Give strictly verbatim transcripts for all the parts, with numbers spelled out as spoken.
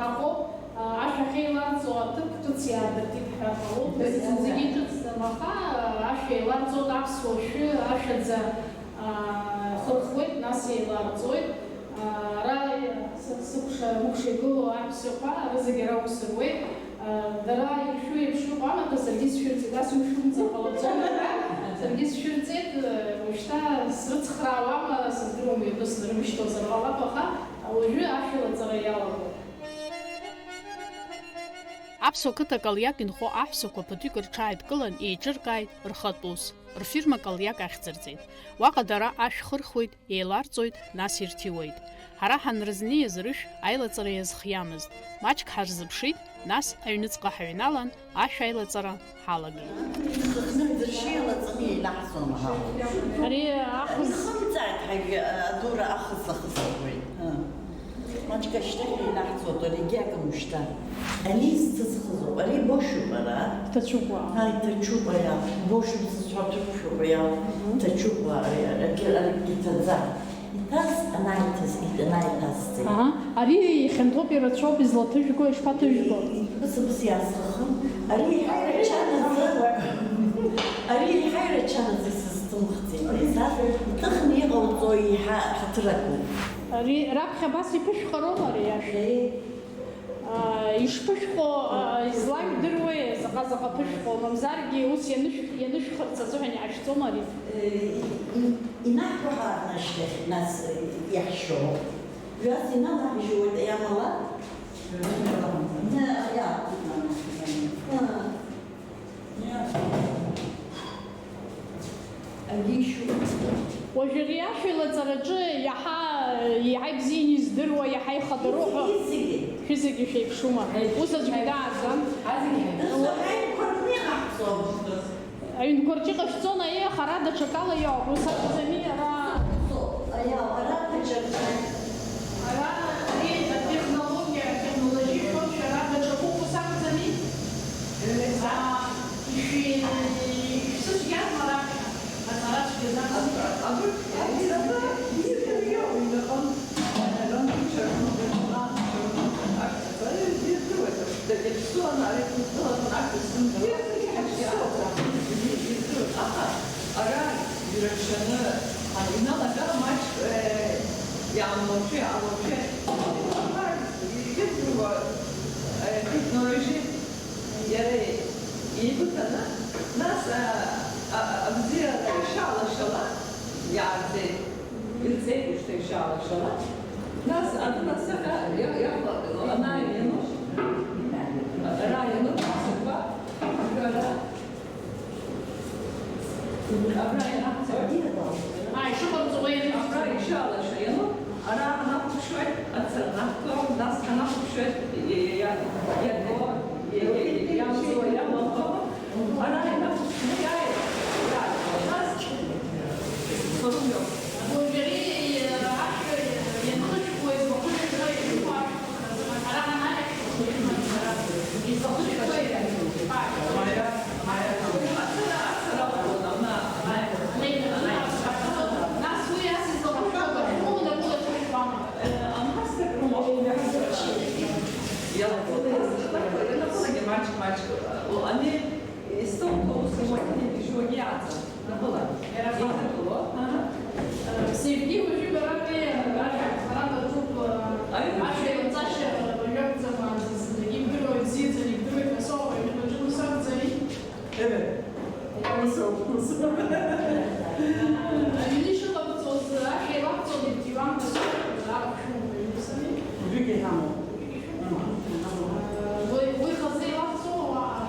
Ҳаҟоуп, ашәа ахьеиларҵо аҭыԥ ҿыц иаадыртит ҳәа ҟалоуп. Зегьы ҿыцӡам, аха ашәа еиларҵоит аԥсуа шәы, ашәаӡа, хырхуеит, нас еиларҵоит. Ара сыкәша-мыкәша игылоу аҳәсақәа рызегь ара ус руеит. Дара иршәу еиԥш иҟоу амаҭәа саргьы сшәырҵеит, ас иушәымҵыр ҟалаӡом ҳәа, саргьы сшәырҵеит, уажәшьҭа срыцхраауама, сыздыруам, мҩаԥысны рымышьҭуазар ҟалап, аха уажәы ашәа лаҵара иалагоит. Аԥсуа қыҭа Калиак инхо аҳәсақәа ԥыҭҩык рҽааидкылан, еиҿыркааит рхатә ус. Рфирма Калиак ахьӡырҵеит. Уаҟа дара ашә хырхуеит, еиларҵоит, нас ирҭиуеит. Ҳара ҳанрызнеиз рышә аилаҵара иазхиамызт. Маҷк ҳарзыԥшит, нас аҩныҵҟа ҳаҩналан, ашә аилаҵара ҳалагеит. Зыхны ӡыршы иалаҵаны еилаҳҵон ҳа. Ари ахыз Ихымҵааит ҳажәа, адура ахыз ахысуеит. Маҷк ашьҭахь еилаҳҵуеит, ари егьагым шьҭа. Ани зҭызхызоуп, ари бошуп ара. Ҭацәыкәа. Ҳаи, ҭачуп ари, бошуп зысҳәо ҭырқәшәоуп ари, Мгм. Ҭачуп ари, ари, ари, ари иҭаӡа. Иҭаз анаиҭаз, ит-, анаиҭасҵеит. Аҳа. Ари ихьанҭоуп, ирацәоуп, излаҭыжәго, ишԥаҭыжәго? Быцабыс иаасхахым. Ари еиҳа ирачаназы, ари еиҳа ирачаназы сызҭымхӡеит. Ари заа иҭыхны иҟауҵо еиҳа хаҭыракуп. Ари раԥхьа абас иԥышәхароума ари ашә? Еи. Аа, ишԥышәхо, аа, излажәдыруеи, заҟа-заҟа ԥышәхо, мамзаргьы ус ианышә-, ианышәхырц азыҳәан иаашәҵома ари? Э, и-, и-, инаҳкәаҳарны ашьҭахь, нас, э, иаҳшьо. Ҩас иналаҳжьуеит, иамала? Иа-, иа-, Уажәы ари ашәа илаҵараҿы иаҳа, иаҳа ибзианы издыруа, иаҳа ихадароу ҳәа. Изегьы. Шәызегьы шәеиԥшума? Ус аӡәгьы дааӡам. Аҩнқәа рҿы иҟашәҵон, аиеи, аха ара даҽакала иоуп, ус акәӡами, ара? Аиа, ара даҽак. Ара ари атехнологиа, атехнологиа шәара даҽакуп, ус акәӡами? Аа, ишәи-, ишәсыцәгьарма раԥхьа? Аҵара цәгьаӡам. Абырг, абырг, абырг, абырг, Аха ара ирацәаны, ҳаиналага маҷк, э, иаамлашәа, иаамлашәа, иаамлашәа, иаамлашәа, э, технологиа иара еибыҭаны, нас, а, а, абзиара ишалашала иаарҵеит. Ирҵеит ушьҭа ишаалашала. Нас адәы насаҟьа иа-, иахәа анааи иануп, ара иануп, ацәақәа, ара, абра ианаҳҵоит. Ааи, ишыҟарҵо уеиԥш. Абра ишаалаша иануп, ара ҳанақәыԥшуеит, ацара наҳҭо, нас ҳанақәыԥшуеит, иа-, иа-, иа-, иаго, иа-, иа-, иамҵуа, иамамкәа. Маҷк-маҷк, ани Исҭоуҭоу ус имашьына ибжьуагьы иаҵан, рбылан. Иара иҭагылоу, ага. Севги уажәы бара ари, ара, ара баҿуп, аҩны ашәа еилҵашьа уажәы акәӡам, зынӡагьы ибдыруа, ибзиаӡаны ибдыруеит, ҳәа соуп, аҩны баҿын, ус акәӡами? Ыы, усоуп, ус. Аҩны ишыҟабҵоз ашәа еилаҳҵон, ибдиуан ҳәа соуп, ара шәымоуп, аҩны усами? Уажәыгьы иҳамоуп. Уажәыгьы шәымоуп? Уи, уи хазы еилаҳҵома уаҟа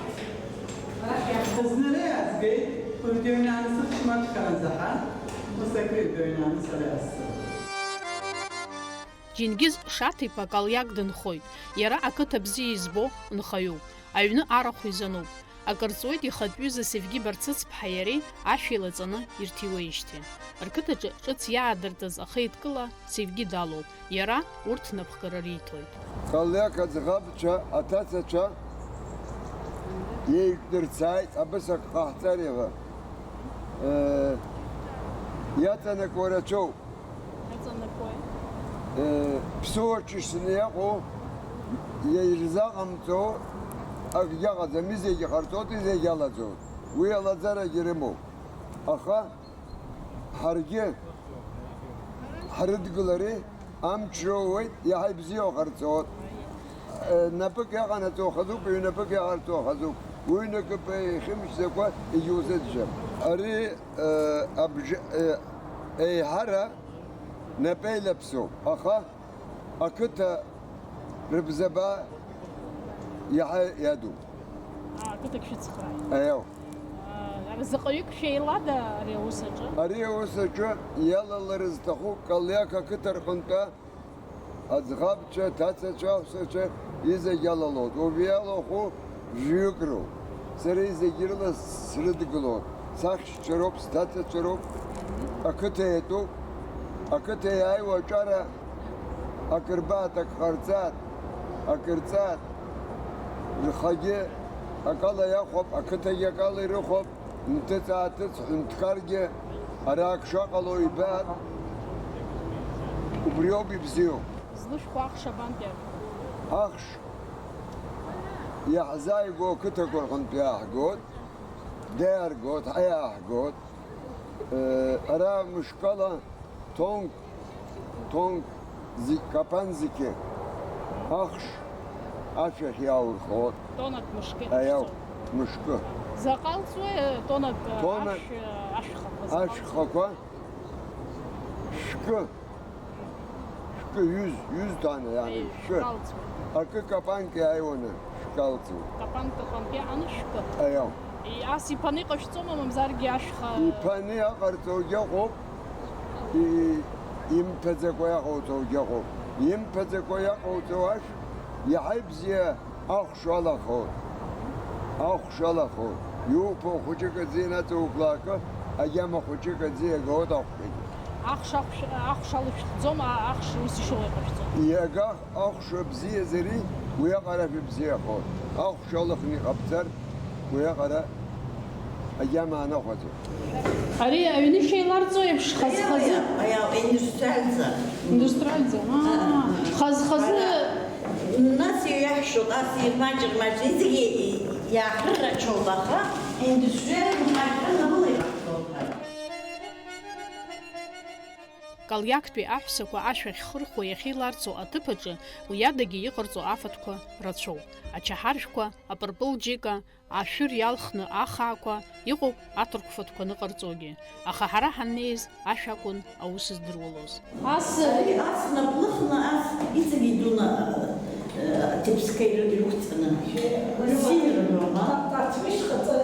ашәа? Зны ара иаазгеит, уажәгьы аҩны аанасыԥшьма, ԥшьҟаназаҳа, ус акы ҩба аҩны ааныс ара иаасцоит. Џьенгиз Шаҭ-иԥа Калиак дынхоит. Иара ақыҭа бзиа избо нхаҩуп. Аҩны арахә изануп. Акыр ҵуеит ихатә ҩыза Севги Барцыц-ԥҳа иареи ашәа еилаҵаны ирҭиуеижьҭеи. Рқыҭаҿы ҿыц иаадыртыз ахеидкыла Севги далоуп. Иара урҭ напхгара риҭоит. Калиак аӡӷабцәа, аҭацацәа иеиқәдырцааит, абас акы ҟаҳҵари ҳәа. Э, иаҵанакуа рацәоуп. Иаҵанакуеит. Э, ԥсуа ҽышны иаҟоу ирзаҟамҵо акгьы ыҟаӡам, изегьы ҟарҵоит, изегьы алаӡоит. Уи алаӡарагьы рымоуп. Аха ҳаргьы ҳрыдгылари амч роуеит, иаҳа ибзиоу ҟарҵоит. Э, напык иаҟанаҵо хазуп, ҩнапык иаҟарҵо хазуп. Уҩнакыԥ ихьымшьӡакәа егьузыӡәӡәам. Ари, э, абжа-, э, еиҳара напеилаԥсоуп, аха ақыҭа рыбзаба иаҳа иадуп. Аа, ақыҭак шәыцхрааит. Аиау. Аа, заҟаҩык шәеилада ари аус аҿы? Ари аус аҿы иалалар зҭаху Калиак ақыҭа рҟынтәы аӡӷабцәа, аҭацацәа, аҳәсацәа изегь алалоит. Уажә иалахәу жәаҩык роуп. Сара изегь рыла срыдгылоит. Сахьшьцәа роуп, сҭацацәа роуп. Ақыҭа иатәуп. Ақыҭа иааиуа аҿара акыр бааит, акы ҟарҵааит, акыр ҵааит. Рхагьы акала иахәап, ақыҭагьы акала ирыхәап. Нҭыҵ-ааҭыҵ, ҳәынҭқаргьы арак шаҟало ибаат, убриоуп ибзиоу. Злышәхәа ахш абантәи арго? Ахш иаҳзааигәоу ақыҭақәа рҟынтә иааҳгоит, даиаргоит, ҳаиааҳгоит. Э, ара мышкала Ҭонк, ҭонк зи-, капан зегьы ахш ашәахь иаурхот. Тоннак мышкы. Аиау, мышкы. Заҟа алҵуеи, э, тоннак, э, Тоннак ашә, э, ашәхақәа заҟа алҵуеи? Ашәхақәа шәкы, шәкы, ҩыз, ҩыз ҭаны, иани, Аиеи, шәкы. Шәкы алҵуеит. Акы капанк иааиуаны шәкы алҵуеит. Капанк, капанк иааны шәкы. Аиау. И, ас иԥаны иҟашәҵома, мамзаргьы ашәха? Иԥаны иаҟарҵогьы ыҟоуп. И-, имԥаӡакәа иаҟауҵо угьыҟоуп. Имԥаӡакәа иаҟауҵо ашә иаҳа ибзиа ахәшә алахоит. Ахәшә алахоит. Иуԥо хәыҷык аӡы инаҵаукла акы, агьама хәыҷык аӡы иагоит ахәшәагьы. Ахш, ахәш, ахш алышәхӡом, а-, ахш ус ишыҟоу иҟашәҵом. Иага ахәшә бзиазари, уиаҟара ашә бзиахоит. Ахәшә алыхны иҟабҵар, уиаҟара агьама аныҟаҵо. Ари аҩны шәеиларҵо еиԥш хаз-хазы? Аиау, аиау, индустриальӡа. Индустриальӡа, аа. Хаз-хазы. Ара, нас иҩаҳшьоит, ас имаҷыр-маҷыр, зегьы иаахыррачоит, аха индустриальӡа маҷра набылеиҳахьоуп. Калиактәи аҳәсақәа ашә ахьхырхуа иахьеиларҵо аҭыԥ аҿы уи адагьы иҟарҵо афатәқәа рацәоуп. Ачаҳаршәқәа, апырпыл џьыка, ашәыр иалхны ахаақәа, иҟоуп аҭырқәфатәқәа ныҟарҵогьы, аха ҳара ҳаннеиз ашә акәын аус здыруалоз. Ас, ари ас наплыхны ас иҵегь идуны, э, аҭыԥсқәа ирықәҵаны. Зин рҳәома? Ацәышҟаҵа.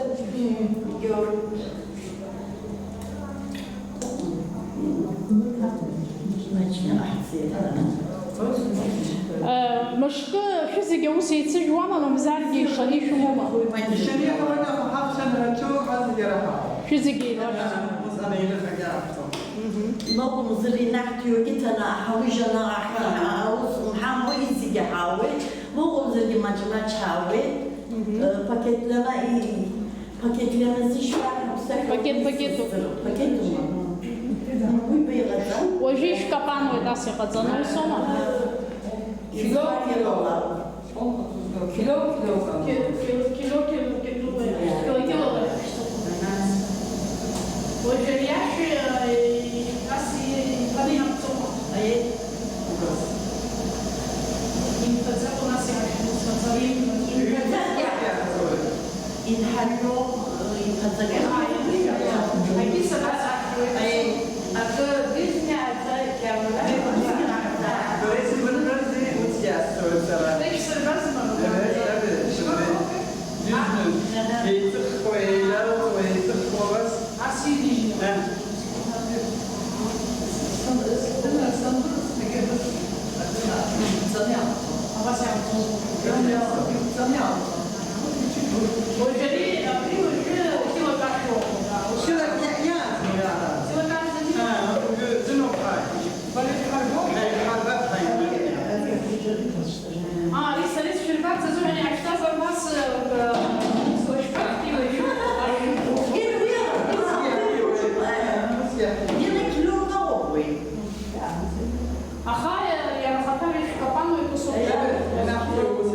Э, мышкы шәызегь аус еицыжәуама, мамзаргьы ишаны ишәымоума? Ишаны иҟалоит, аха ҳаԥхьан рацәоуп, ҳазегь ара ҳаҟоуп. Шәызегь еиларҵәоит. Ус ана иныхагьы аԥхьон. Мгм. Мыҟәымзар инаҳҭиуагьы ҭаны ҳаужьаны аус ҳамоу изегьы ҳаауеит. Мыҟәымзаргьы маҷ-маҷ ҳаауеит. Мгм. Э, пакетлама и-, Пакетлама зышьуа ҳаԥсашәа. Пакет, пакетуп. Пакетума? Уи беиҟаҵа. Уажәы ишәкапануеит, ас иҟаҵаны, усоума? Кило, кило. Кило, кило. Кило, кило, кило, кило. Уажәы ари ашәи, ас иԥаны иҳамҵома? Аиеи. Имԥаӡакәа нас иаҳәшьа ус мацара имаҵуеит. Ҩаӡак иаҳәа. Инҳарҩо, э, иԥаҵак. Аиеи. Акы дизниааӡа, иаҳәшьа. Дара исырбази, ус иасҳәоит сара. Дара исырбазма? Дара исырбази. Бизнес. Еиҵыхқәа, еиларҵуа, еиҵыхқәа, абас. Ас иныжьны. Э. Уажәы ари, абри уажәы кило кашәоуп. Кило кашәоуп. А, уажәы зыноуп ҳәа. Ҳаиҳарбап, ҳаиҳарбап. Аа, ари сара исшәырбарц азыҳәан иаашьҭазар, нас, э, э, сшәарҭ иуаҩу. Аха, э, иара ахаҭа ишәкапануеит ус ауп.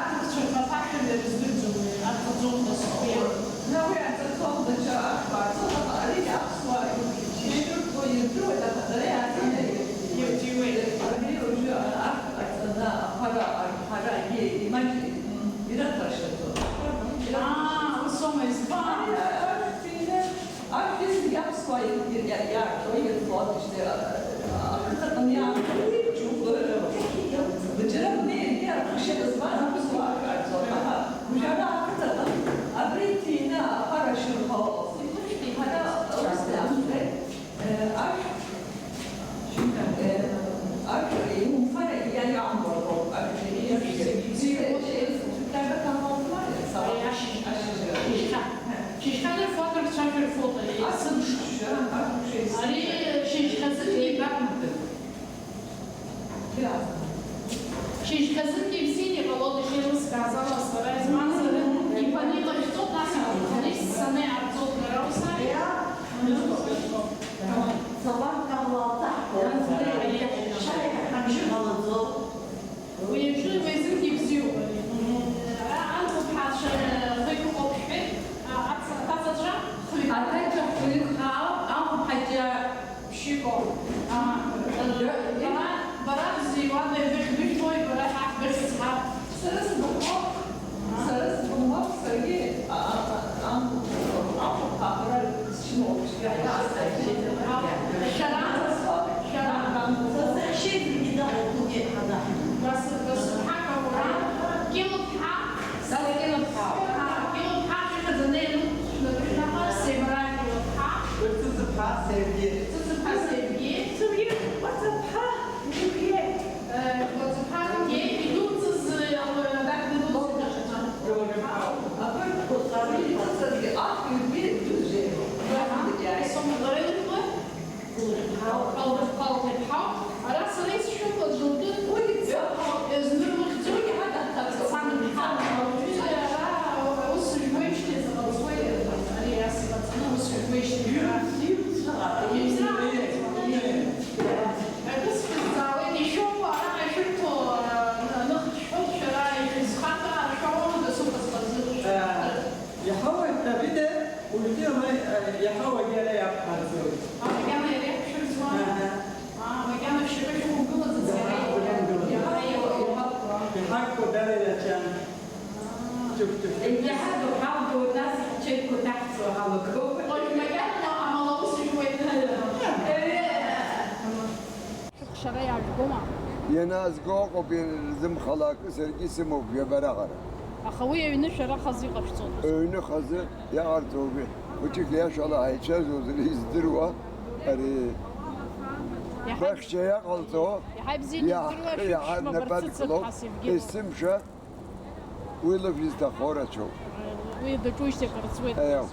аҭырқәцәа рхаҭашәа ирыздырӡом, арҵаӡом ҳәа сгәы иаанагоит. Уи арҵаӡом, даҽа аԥсуаа, аригьы аԥсуаа ирдыруеит, аха дара иааӡаны ирҵаҩуеит. Абри уажәы арҭ арҵаны аԥара, ҳара имаҷ ираҭәашьаӡом. Аа, ус аума, избан? Арҭ зегьы аԥсуаа иарҵо, ирфо, ақыҭаҟны иаанхоит. Џьара дунеи иаркышьа дызмаз аԥсуаа шәарҵон, аха уажәы ара ақыҭаҟны абри ҭины аԥара шьырхәалоз. Ҳара ус иаанхеит, э, ашә, э, ашә иумфара иа-, иаамгәарҭо, ашә, ашә, ашә, ашьыжьра. Шьыжьхьа-, шьыжьхьа нырфо, нырцәажәа рфоит ари. Асымшшәа, ашәа. Ари шьыжьхьазынгьы ибақәымтәын. Шьыжьхьазынгьы ибзианы иҟалоит, ишеилыскааз ала, сара, избанзар, иԥаны илашәҵоит, нас иҟалеит, ссаны иаарҵоит, дара ус ами. Сабан камлалта ҳбоуп. Шаи ҳамжьы ҟалаӡом. Уи аҿы уеизгьы ибзиоуп ари. Ара анхәыԥҳацәа хҩык ыҟоуп шәҳәеит, а, аца-, аҭацацәа хҩык. Аҭацәа хҩык ауп, анхәыԥҳа џьа ԥшьык ауп. А, бара, бара бзиуада, ибыхьбыжьбои, бара ҳа ҳбыхьӡ ҳа. Сара сбыхәмап, сара сбыхәмап, саргьы, а, а, а, анхәыԥҳа, анхәыԥҳа ара Шәара, шәара. Са саҳәшьеит, зегьы дыҟоуп, уигьы ҳадаҳкуеит. Бас-, Басыԥҳа Каура, Кьылԥҳа. Са Кьылԥҳа. Ҳа, Кьылԥҳа, шәыхьӡаны иануп, шәнапы шәнахар, Семра Кьылԥҳа. Цыцыԥҳа Сергеи. Цыцыԥҳа Сергеи. Сергеи, Гәаҵаԥҳа, Михеи. Э, Гәаҵаԥҳа Михеи, идуӡӡаз, э, дак Уажәы ма, иаҳа уагьы ара иақәҳарӡуеит. Макьана иара иақәшәырӡуан? Аҳа. Аа, макьана шьапы шәықәгылаӡац, иара иақәшәырӡуан. Иаҳа иауа, иаҳа. Иҳақәу дара иаҿан. Џьоук-џьоук. Иаҳа дыҳалгоит, нас ҳчаиқәа ҭаҳҵо ҳалагоит. Уажә макьана амала ус жәбоит. Шәыхшара иаажәгома? Ианаазго ыҟоуп, ирзымхалакы саргьы исымоуп жәабараҟара. Аха уи аҩны шәара хазы иҟашәҵоит. Аҩны хазы иаҟарҵо убри. Хәыҷык иашала ҳаицәажәозар издыруа, ари иаҳа баҳча иаҟалҵо, иаҳа ибзианы иаҳ-, издыруа, шәыԥшәма иаҳа нап барцыцып адкылоуп, ҳәа, Евгений. Есымша уи лыжә изҭахо рацәоуп. Уи даҿуижьҭеи акыр ҵуеит. Аиау,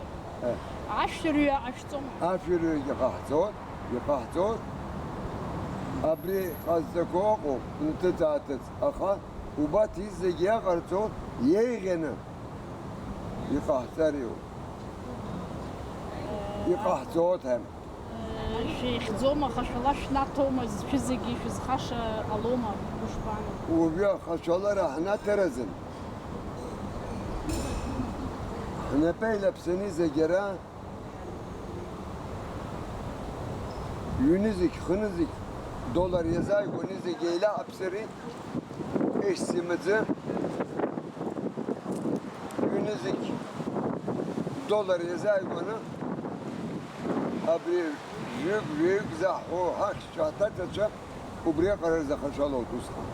аиау. Ашәырҩа ҟашәҵом. Ашәырҩагьы ҟаҳҵоит, иҟаҳҵоит. Абри ҟазҵақәоу ыҟоуп, нҭыҵ-ааҭыҵ, аха убарҭ изегьы иаҟарҵо иеиӷьаны иҟаҳҵариу. Иҟаҳҵоит ҳәа. Шәеихьӡома, аха шәала шәнаҭома, шәызегьы шәызхаша ҟалома, гәышԥану? Уажәы ахашәалара ҳнаҭаразын. Ҳнапы еилаԥсаны зегьы ара, ҩнызқь, хынызқь доллар иазааигәаны зегьы еилаҳаԥсари? Ес имаӡа, ҩнызқь доллар иазааигәаны абри жәҩык, жәаҩык заҳҳәо ҳахьча аҭаҭацәа убри аҟара рзахашәалоит усҟан.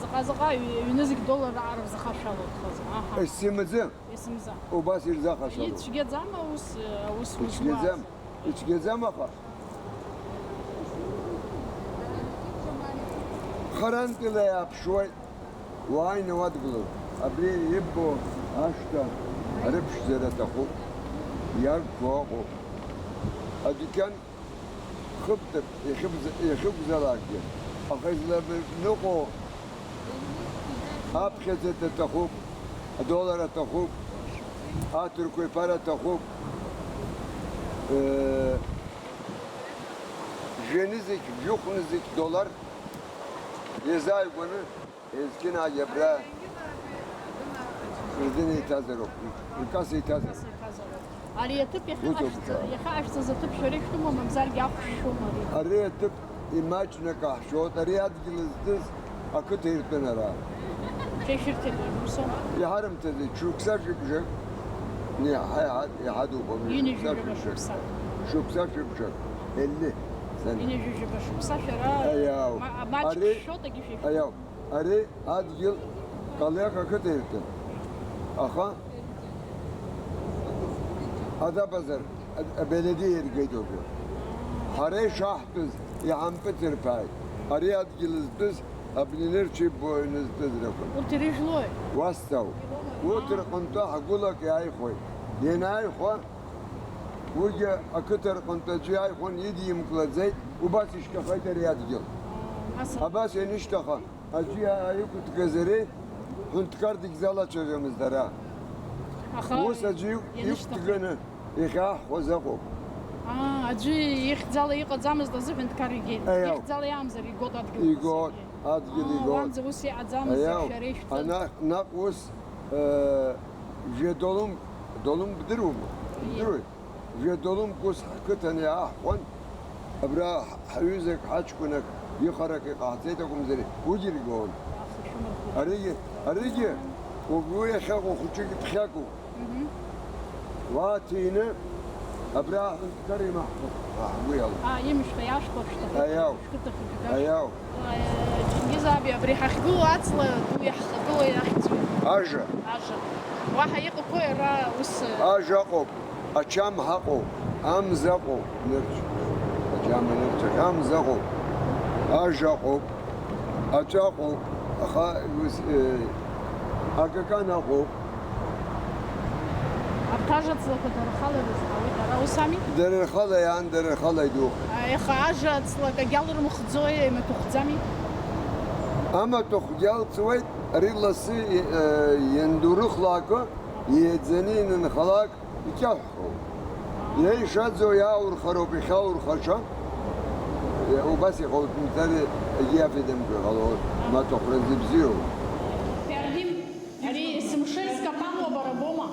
Заҟа, заҟа ҩ-, ҩнызқь доллар аҟара рзахашәалоит хазы? Аҳа. Ес имаӡа. Есымза. Убас ирзахашәалоит. Ицәгьаӡама ус, аус узуаз? Ицәгьаӡам, ицәгьаӡам аха. Харантәила иааԥшуеит, уааины уадгылоит. Абри иббо ашҭа рыԥшӡара аҭахуп, иаргәгәо ыҟоуп. Адәқьан хыбтып, иахьыбз-, иахьықәзалакгьы. Аха излабныҟәо аԥхьаӡа аҭахуп, адоллар аҭахуп, аҭырқәа иԥара аҭахуп. Э, жәанызқь, жәохәнызқь доллар иазааигәаны, есқьынагьы абра рдын иҭазароуп, икасса иҭазароуп. Ари аҭыԥ иахьыҟашәҵа-, иахьыҟашәҵаз аҭыԥ шәара ишәтәума, мамзаргьы ахә шәшәома ари? Ари аҭыԥ имаҷны акы ҳшәоит, ари адгьыл здыз ақыҭа иртәын ара. Шәа ишәырҭеит, ус аума? Иҳарымҭаӡеит, шықәса шәыбжак. Не, ҳа иҳа-, иҳадуп абри, шықәса шәыбжак. Ҩынҩажәижәаба шықәса. Шықәса шәыбжак. Елли сана. Ҩынҩажәижәаба шықәса шәара. Аиау. Ма-, маҷк шәшәоит, акгьы шәышәым. Аиау. Ари адгьыл Калиак ақыҭа иртәын. Аха Адабазар, а-, абеледиа иргеит уажәы. Ҳара ишаҳтәыз иҳампыҵырԥааит. Ари адгьыл зтәыз абни нырцә иббо аҩны зтәыз ракәын. Урҭ ирыжәлои? Уасҭау. Урҭ рҟынтәы ҳгәылак иааихәеит. Ианааихәа, уигьы ақыҭа рҟынтә аӡәы иааихәан, идимкылаӡеит, убас ишьҭахеит ари адгьыл. Ас абас ианышьҭаха, аӡәы иааиқәыҭгаз ари ҳәынҭқар дагьзалацәажәомызт ара. Аха ус аӡәы иқә-, ианышьҭаха, иқәҭганы иахьааҳхәаз ыҟоуп. Аа, аӡәы ихьӡала иҟаӡамызт азы ҳәынҭқар игеит. Аиау. Ихьӡала иамзар игот адгьыл. Игот, зегьы. Адгьыл, аа, игот. Уанӡа ус иҟаӡамызт, аиау, шәара ишәҵан. Ана-, наҟ ус, э, жәа долумк, долумк бдыруама? Ие. Бдыруеит? Жәа долумк ус ҳқыҭан иааҳхәан, абра ҳҩызак ҳаҷкәынак ихарак иҟаҳҵеит акәымзар, уигьы иргон. Аригьы, аригьы, уи иахьаҟоу хәыҷык ԥхьакуп. Мгм. Уа ҭины, абра аҳәынҭқар имаҳхәа, ҳгәы иалоуп. А, имшәҭа иашәҭа шәҭахуп. Аиау. Шәқыҭа хьыжәгашәа. Аиау. Ҷынгьыз аби, абри ҳахьгылоу аҵла ду иаҳхагылоу иахьӡуи? Ажа. Ажа. Уаҳа иҟақәоу иара ус? Ажа ыҟоуп, ачам ҳаҟоуп, амза ыҟоуп, нырцә. Ачам анырцә, амза ыҟоуп, ажа ыҟоуп, аҵәа ыҟоуп, аха ус, э, акакан ыҟоуп. Арҭ ажа ҵлақәа дара рхала ирызҳауеит, ара ус ами? Дара рхала иаан, дара рхала идухеит. Аиха, ажа ҵлак агьалрымхӡои, имаҭәахәӡами? Амаҭәахәгьы алҵуеит, ари лассы, э, иандурыхлакы, иеӡаны инанхалак, икьаҳәхоуп. Иа ишаӡоу иааурхароуп, ихьааурхаша. Э, убас иҟоуҵәҟьар, егьи афидамқәа иҟалоит, амаҭәахәразы ибзиоуп. Ари есымша изкапануа бара боума?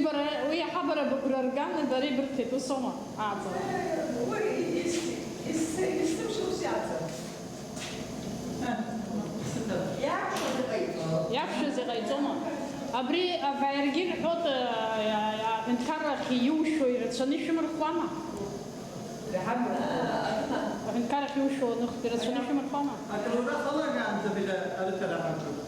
Бара, уи иаҳа бара быгәра рганы, бара ибырҭеит, ус аума? Ааӡара. Уи ис-, ис-, исымшьо ус иаҵан. Иақәшәаз иҟаиҵо. Иақәшәаз иҟаиҵома? Абри, а, иаргьы ирҳәоит, а, а, аҳәынҭқаррахь иушәо ирацәаны ишәымырхуама? Аҳәынҭқарахь иушәо аныхтә ирацәаны ишәымырхәама? Акрура халагаанӡа бара арыҭара ҳарҭоит.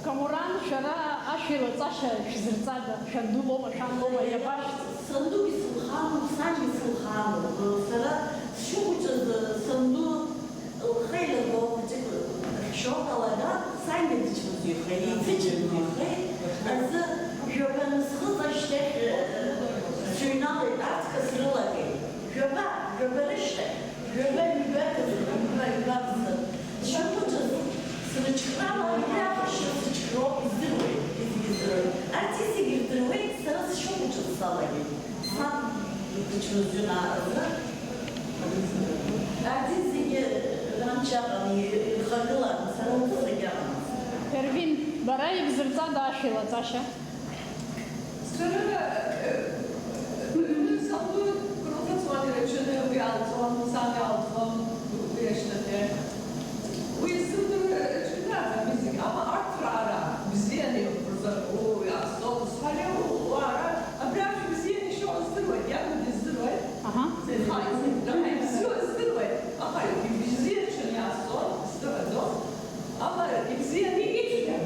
Камуран, шәара ашәа илаҵашьа шәзырҵада? Шәанду лоума, шәан лоума, иабашәҵ? Сандугьы сылхаануп, сангьы сылхаануп. Сара сшыхәыҷыз санду лхы еилаго хәыҷык хьшьоуп алада, сангьы дычмазаҩхеит, еицычмазаҩхеит. Азы жәаба анысхыҵ ашьҭахь, э, сыҩналеит, аҵкыс рылагеит. Жәаба, жәаба рышьҭахь, жәаба ҩба, ҩба, ҩба рзы. Сшыхәыҷыз срыцәкралан, уи аҟара сшыцәкрау издыруеит, изегьы здыруеит. Арҭ зегьы ирдыруеит, сара сшыхәыҷыз салагеит. Сан дычмазаҩын азы. Арҭ зегьы раншьаҟан ирхагылан, сара ус сагьаҟамызт. Первин, бара ибзырҵада ашәа илаҵашьа? Сара, э, э, сахәы крылхыҵуан, ирацәаны уи алҵуан, сан иалҵуан, уи ашьҭахьы. Уи сзымдыруа рацәаҩӡам, изегь, ама арҭ рара бзианы иҟарҵар, у, иаасҭо, сҳәар, у, ара, абри ашә бзианы ишыҟоу здыруеит, иагу дыздыруеит. Аҳа. Ихаан, раҳа ибзиоу здыруеит, аха ибзиа рацәаны иаасҭо, здыруаӡом. Ама ибзианы иҵегьы,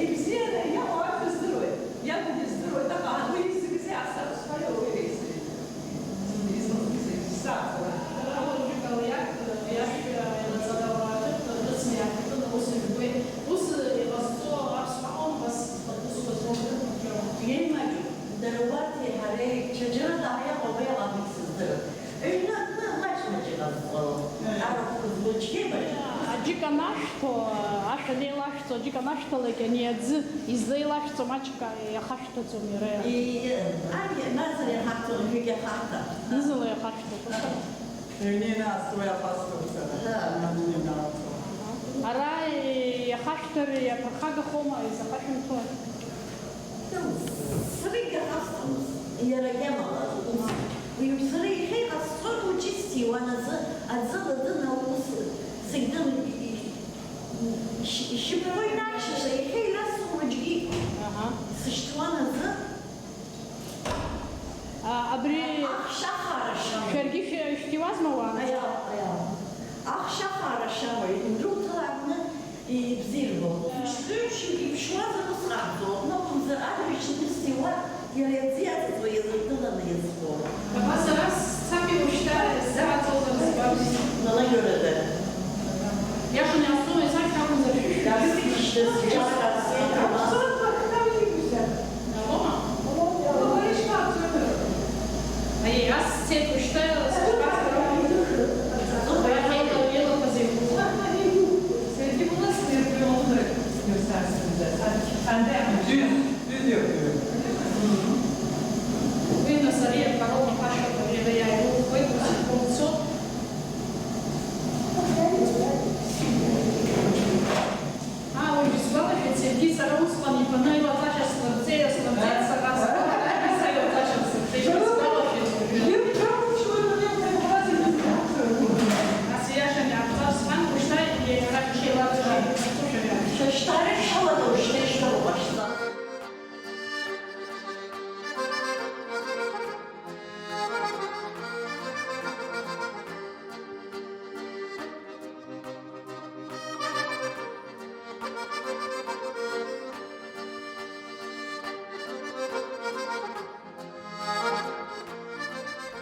ибзианы иаҟоу арҭ рыздыруеит, иагу дыздыруеит, аха уи изыгзеи асабшьцәа уи реизеи? Изыгзеи? Саҵара. Ала уажәы Калиаҭ иашәа илаҵара уаажәытә рыцны иаҳҭатәын, ус ирбеит. Ус иҟазҵо аԥсуа ҟалон, убас зхатәы зуаз уажәы. Иеимаҷуп, дара убарҭи ҳареи, шьыџьарада ҳаиаҟәа абеиаҟ абык сыздырам. Ҩны акы маҷ-маҷ иҟазҵо, арахә злоу џьгьы маҷуп. Аџьыка анашәҭо, ашә анеилашәҵо, аџьыка анашәҭалак, ани аӡы излеилашәҵо маҷк иахашәҭаӡом иара. И-, ани, наӡара иахашәҭо, уажәыгь иахашәҭа. Нызала иахашәҭа. Ҩны инаасуа иахашәҭоуп сара. Ара иахашәҭар иаԥырхагахома, изахашәымҭои? Сара иахасҵомызт, иара иамала ус. Уи сара иахьа иҟасҵон, уи ҿиц сиуан азы, аӡы латәын аус, зегь дын, и-, и-, ишь-, ишьапқәа инаршьаша, иахьа ирасуан уаҵәгьы. Аҳа. Сышьҭуан азы. А, абри ахшьахара шамоу. Шәаргьы шәи-, шәҭиуазма уаанӡа? Аиа, аиа. Ахшьахара шамоу, идәылҭаларны Ибзиарбоуп. Шәшәы-, шәи-, ишәуазар ус ҟаҳҵо, акәымзар, адырҩаҽны ус иуа, иара иаӡы иаҵаҵуа иазыргыланы иазго. Абас ара сцапи уажәшьҭа исзааӡозар збап. Лала Иорада. Иашаны иаасҭом, исахьа акәымзар шәышәи. Иаасышьҭыз џьарак сеиҭ ала. Аиеи, ас сцеит уажәшьҭа, сышԥацароу? Уи аҳәеит, илақәа зеиқәыхәа. Саргьы уласны ирбоит, уажәы сара сынӡа, сан, сандеи амаҷ. Ҩыз, ҩыз ирбоит. Уи нас ари акароума ԥашьа абри иара иааигәахоит, ус иҟоу мцо. Аа, уажә исгәалашәеит, саргьы сара усҟан ифаны аилаҵашьа слырҵеи, слырҵеит, сара сгәалашәеит, сара аилаҵашьа слырҵеит, исгәалашәеит уажәы. Нас ииашаны иаҳҵап сҳәан, ушьҭа иара ишеилаҵаша ишәыхәҭоушәа иаҳәшьа. Шьҭа рышьҭалада, ушьҭа ишьҭалоуп, ашьҭа.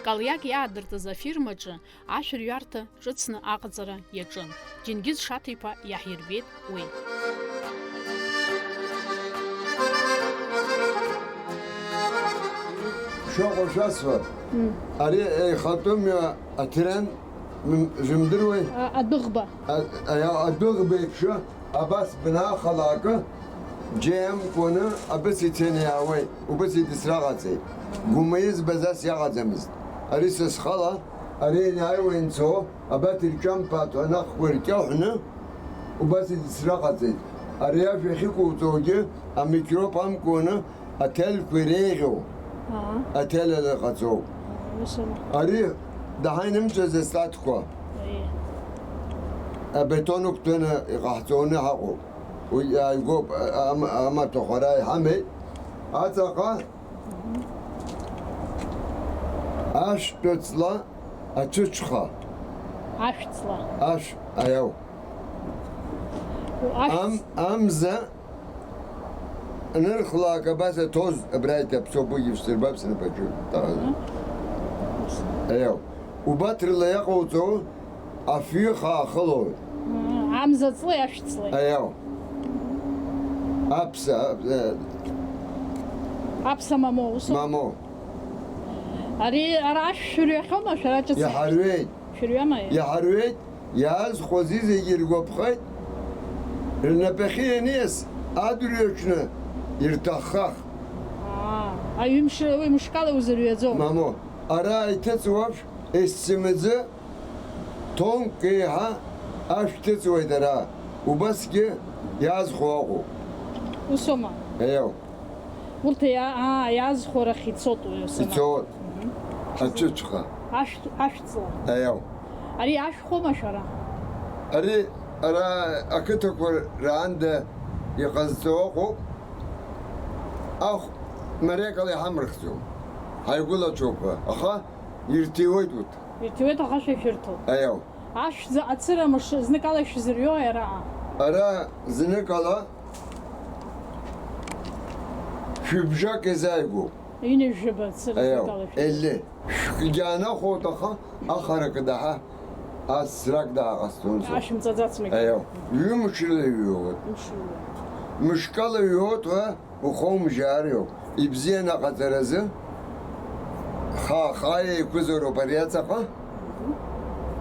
Калиак иаадыртыз афирмаҿы ашәырҩарҭа ҿыцны аҟаҵара иаҿын. Џьенгиз Шаҭа-иԥа иаҳирбеит уи. Шәаҟәа шәасҳәап. Мм. Ари еихатәы мҩа атрен, мм, жәымдыруеи? А, адәыӷба. А, а, адәыӷба еиԥш абас бнаахала акы, џьа иамкуаны абас ицаны иаауеит, убас идысра ҟаҵеит. Гәыма избаз ас иаҟаӡамызт. Ари са схала, ари ианааиуа ианцо, абаҭ ирҿамԥаатәа анахқәа иркьаҳәны, убас идысра ҟаҵеит. Ари ашә иахьықәуҵогьы амикроб амкуаны аҭелқәа иреиӷьу, Аа. Ателела иҟаҵоуп. Ус аума? Ари даҳа инымҵәаз астатқәа. Аиеи. Абетон ықәтәаны иҟаҳҵоны ҳаҟоуп. Уи иааигәоуп, а-, ам-, амаҭәахә ара иҳамеит. Аҵаҟа ашәтәыҵла ацәыцәха. Ашәҵла. Ашә, аиау. Ашә- Ам-, амза нырхлаак абас аҭоз абра иҭаԥсоуп, уигьы шәсырбап снапаҿы. Аҳа. Аиау. Убаҭрыла иаҟауҵо афҩы хаахылоит. Мм, амза ҵлеи ашә ҵлеи. Аиау. Аԥса, а, а, Аԥса мамо, усоума? Мамо. Ари ара ашә шәырҩахьоума, шәара ҿыц? Иҳарҩеит. Шәырҩама? Иҳарҩеит, иаазхәаз зегьы иргәаԥхеит, рнапахьы ианиас, адырҩаҽны ирҭаххах. Аа, аҩымш-, уи мышкала узырҩаӡом. Мамо, ара иҭыҵуа ашә есымаӡы ҭонк еиҳа ашә ҭыҵуеит ара, убасгьы иаазхәо ыҟоуп. Усоума? Аиау. Урҭ иа-, аа, иаазхәо рахь ицоит уи санакәу. Ицоит. Мгм. Ацәыцәха. Ашә-, ашәҵла. Аиау. Ари ашәхәома шәара? Ари ара ақыҭақәа раанда иҟазҵо ыҟоуп. Ахә мариакала иҳамырхӡом. Ҳаигәылацәоуп ҳәа. Аха ирҭиуеит урҭ. Ирҭиуеит, аха шәа ишәырҭоит. Аиау. Ашә ацыра мыш-, зныкала шәзырҩои араҟа? Ара зныкала шәыбжак иазааигәоуп. Ҩынҩажәаба цыра Аиау, зныкала шәзырҩоит. Еле. Шәкы џьаанахәоит, аха ахара кыдаҳа асрак дааҟасҵон сара. Ашәымҵаӡац мегь. Аиау. Ҩымшла иҩуеит. Мшла. Мышкала иҩуеит, ҳәа. Ухоумжьаариоуп, ибзианы аҟаҵаразы, ха-, хаа еиқәызароуп ари аҵаҟа,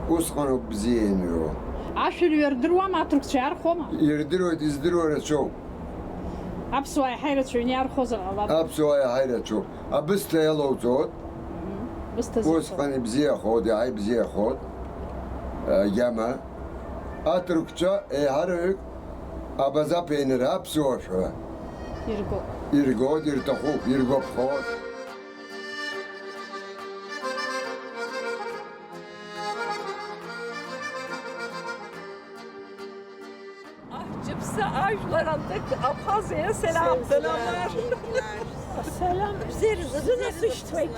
усҟаноуп бзиа ианыҩуа. Ашәырҩа рдыруама, аҭырқәцәа иархәома? Ирдыруеит, издыруа рацәоуп. Аԥсуаа иаҳа ирацәаҩны иархәозар ҟалап. Аԥсуаа иаҳа ирацәоуп. Абысҭа иалоуҵоит. Мгм. Бысҭа зыхьӡу. Усҟан ибзиахоит, иаҳа ибзиахоит. Агьама. Аҭырқәцәа еиҳараҩык Абаза ԥенра аԥсуа шәа. Ирго. Иргоит, ирҭахуп, иргәаԥхоит. Аҳ, џьыԥсы ажәлар антык Абхазиа, сәлам, сәлам. Сәлам, бзиара, бзиара сышьҭоит.